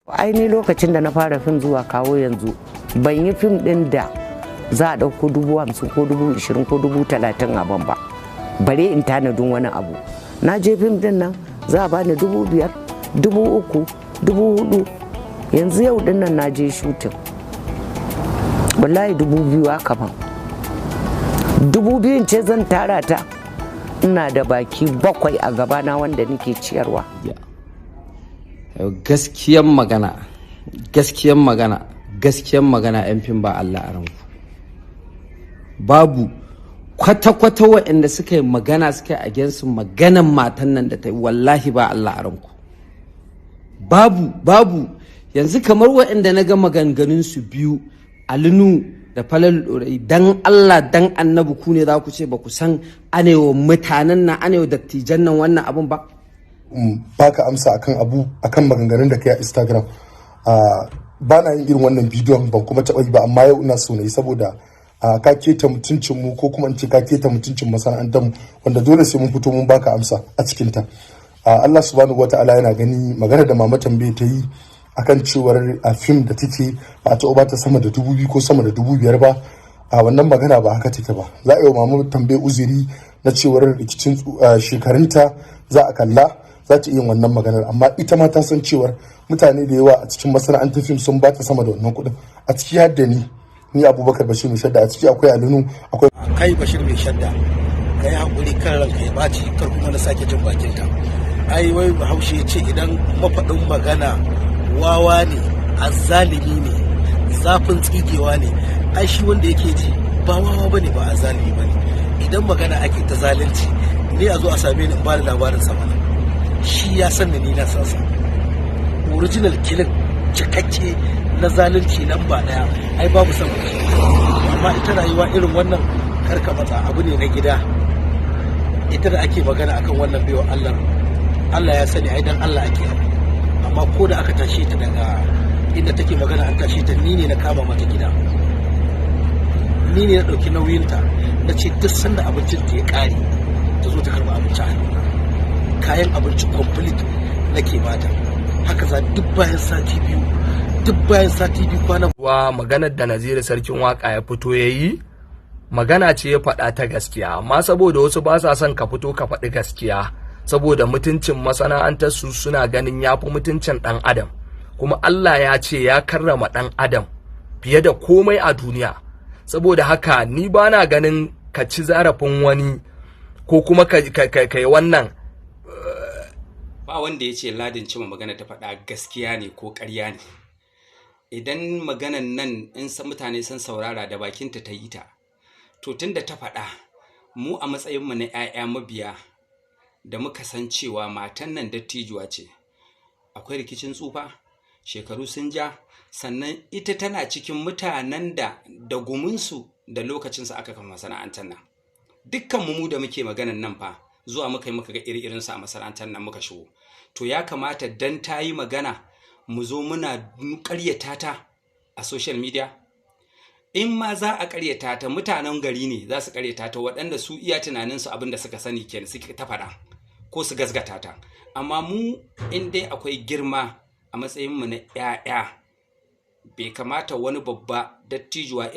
Aini lokacin da na fara fim zuwa kawo yanzu, ban yi fim ɗin da za a ɗauko 50,000 ko 20,000 ko 30,000 a ban ba, bare in tanadin wani abu. Na je fim ɗin nan za a bani 5,000, 3,000, 4,000. Yanzu yau ɗin nan na je shooting, wallahi 2,000 aka ban. 2,000n ce zan tara ta? Ina da baki bakwai a gabana wanda nake ciyarwa. Gaskiyan magana, gaskiyan magana, gaskiyan magana, yan fim, ba Allah a ranku. Babu kwata-kwata waɗanda suka yi magana, suka yi against maganan matan nan da ta yi, wallahi ba Allah a ranku. Babu, babu. Yanzu kamar waɗanda na ga maganganun su biyu, Ali Nuhu da Falalu Ɗorayi, dan Allah dan Annabi, ku ne za ku ce ba ku san anewa mutanen nan, anewa dattijan nan wannan abun ba? Baka amsa akan abu, akan maganganun da kai a Instagram. Ba na yin irin wannan bidiyon, ban kuma taɓa yi ba, amma yau ina so na yi saboda ka keta mutuncin mu, ko kuma in ce ka keta mutuncin masana'antar mu, wanda dole sai mun fito mun baka amsa a cikin ta. Allah Subhanahu wata'ala yana gani. Magana da Mama Tambaye ta yi akan cewar a fim da take ba a taɓa bata sama da 2,000 ko sama da 5,000 ba, a wannan magana ba haka take ba. Za a yi wa Mama Tambaye uzuri na cewar rikicin shekarunta za a kalla, za ta iya wannan maganar, amma ita ma ta san cewar mutane da yawa a cikin masana'antar fim sun bata sama da wannan kuɗin, a ciki har da ni Abubakar Bashir Mai Shadda, a ciki akwai Ali Nuhu, akwai Kai Bashir Mai Shadda, ka yi haƙuri, kan ranka ya ɓaci, kar kuma na sake jin bakinka. Ai wai Bahaushe ya ce idan mafaɗin magana wawa ne, azzalimi ne, zafin tsigewa ne. Ai shi wanda yake ji ba wawa bane, ba azzalimi bane. Idan magana ake ta zalunci ne, a zo a same ni in ba da labarin sa mana. Shi ya san da ni na san sa. Original killing cikakke na zalunci nan ba daya, ai babu sama da shi. Amma ita rayuwa irin wannan, karka matsa, abu ne na gida. Ita da ake magana akan wannan baiwa Allah, Allah ya sani ai dan Allah ake abu. Amma ko da aka tashe ta daga inda take magana, an tashe ta, ni ne na kama mata gida, ni ne na ɗauki nauyinta, na ce duk sanda abincin ta ya ƙare ta zo ta karɓi abinci a hannuna. Kayan abinci complete nake bata. Haka za duk bayan sati 2, duk bayan sati 2, kwana Wa maganar da Naziru Sarkin Waka ya fito ya yi, magana ce ya faɗa ta gaskiya, amma saboda wasu ba sa son ka fito ka faɗi gaskiya, saboda mutuncin masana'antar su suna ganin ya fi mutuncin ɗan adam. Kuma Allah ya ce ya karrama ɗan adam fiye da komai a duniya. Saboda haka ni ba na ganin ka ci zarafin wani ko kuma ka yi wannan. Ba wanda ya ce Ladin Cima magana ta faɗa gaskiya ne ko ƙarya ne. Idan maganan nan in mutane sun saurara, da bakinta ta yi ta, to tunda ta faɗa, mu a matsayinmu na 'ya'ya mabiya da muka san cewa matan nan dattijuwa ce, akwai rikicin tsufa, shekaru sun ja, sannan ita tana cikin mutanen da da guminsu da lokacinsu aka kafa masana'antar nan. Dukkan mu da muke maganan nan fa, zuwa muka yi muka ga iri-irinsu a masana'antar nan muka shigo. To ya kamata dan ta yi magana mu zo muna ƙaryata ta a social media? In ma za a ƙaryata ta, mutanen gari ne za su ƙaryata ta, waɗanda su iya tunaninsu abin da suka sani kenan suke ta faɗa, ko su gasgata ta. Amma mu in dai akwai girma a matsayinmu na 'ya'ya, bai kamata wani babba dattijuwa